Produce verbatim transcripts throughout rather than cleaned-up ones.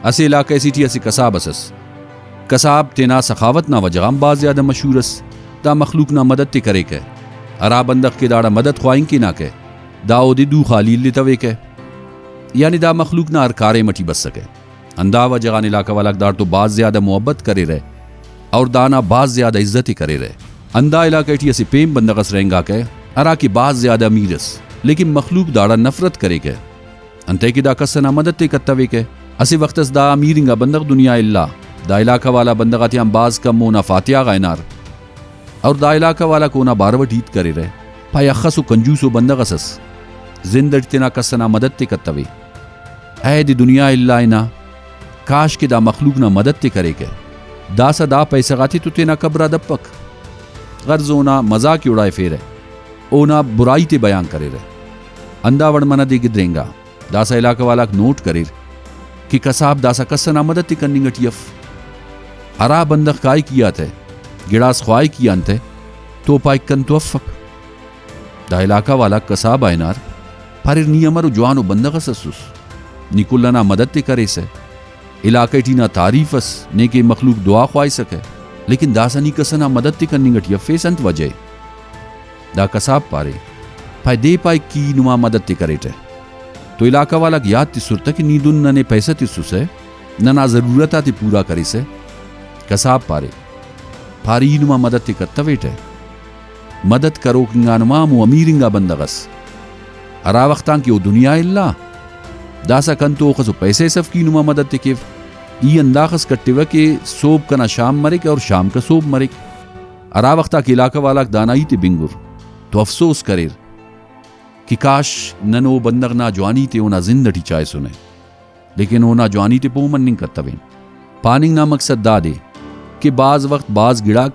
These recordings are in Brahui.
اسہ علاقہ سے ٹی اسہ قصاب اس ئس۔ قصاب تینا سخاوت نا وجہ غان بھاز زیادہ مشہور ئس۔ دا مخلوق نا مدد تے کریکہ۔ ہرا بندغ کہ داڑا مدد خواہنگ کیناکہ، دا اودے دو خالی الیتویکہ۔ یعنی دا مخلوق نا ہر کاریم اٹی بسکہ۔ ہندا وجہ غان علاقہ والاک داڑتو بھاز زیادہ محبت کریرہ اور دانا بھاز زیادہ عزت ءِ کریرہ۔ ہندا علاقہ ٹی اسہ پین بندغ اس رہینگاکہ، ہرا کہ بھاز زیادہ امیر ئس، لیکن مخلوق داڑان نفرت کریکہ۔ انتئے کہ دا کس ئنا مدد تے کتویکہ۔ اسہ وخت اس دا امیر انگا بندغ دنیا الا، دا علاقہ والا بندغ آتیان بھاز کم اونا فاتحہ غا ہنار۔ اور دا علاقہ والاک اونا بارو اٹ ہیت کریرہ، پائے، اخس و کنجوس و بندغ اس ئس، زند اٹ تینا کس ئنا مدد تے کتوے۔ عہد دنیا الا ہنا، کاش کہ دا مخلوق نا مدد تے کریکہ، داسہ دا پیسہ غاتے تو تینا قبر آ دپک۔ غرض اونا مزاق ءِ اڑائفیرہ، اونا برائی تے بیان کریرہ۔ ہندا وڑ منہ دے گدرینگا۔ داسہ علاقہ والاک نوٹ کریر کہ قصاب داسہ کس ئنا مدد تے کننگ ٹی اف۔ ہرا بندغ کائک ای آ تہ، گڑاس خواہک ای آن تہ، تو پائک کنتو افک۔ دا علاقہ والاک قصاب آ ہنار، پاریر، نی امرو جوانو بندغ اس ئسس، نی کل ئنا مدد تے کریسہ، علاقہ ٹی نا تعریف ئس، نیکہ مخلوق دعا خواہسکہ، لیکن داسہ نی کس ئنا مدد تے کننگ ٹی افیس، انت وجہ ءِ؟ دا قصاب پارے، پائے، دے پائک کہ ای نما مدد تے کریٹہ۔ تو علاقہ والاک یات تسر تہ کہ نی دن ننے پیسہ تسسہ، ننا ضرورت آتے پورا کریسہ۔ قصاب پارے، پارے، ای نما مدد تے کتویٹہ۔ مدد کروک انگا نما ہمو امیر انگا بندغ ئس۔ ہرا وخت آن کہ او دنیا الا، داسہ کنتو اوخس و پیسہ ئس اف کہ ای نما مدد تے کیو۔ ای انداخس کٹوہ کہ صوب کنا شام مریک اور شام کا صوب مریک۔ ہرا وخت آ کہ علاقہ والاک دانا ہیت ءِ بنگر تو افسوس کریر کہ کاش نن او بندغ نا جوانی تے اونا زند اٹی چائسنہ، لیکن اونا جوانی تے پہہ مننگ کتوین۔ پاننگ نا مقصد دادے کہ بعض وخت بعض گڑاک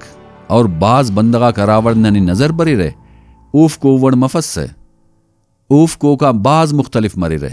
اور بعض بندغ آک ہرا وڑ ننے نظر بریرہ، اوفک او وڑ مفسہ، اوفک اوکان بھاز مختلف مریرہ۔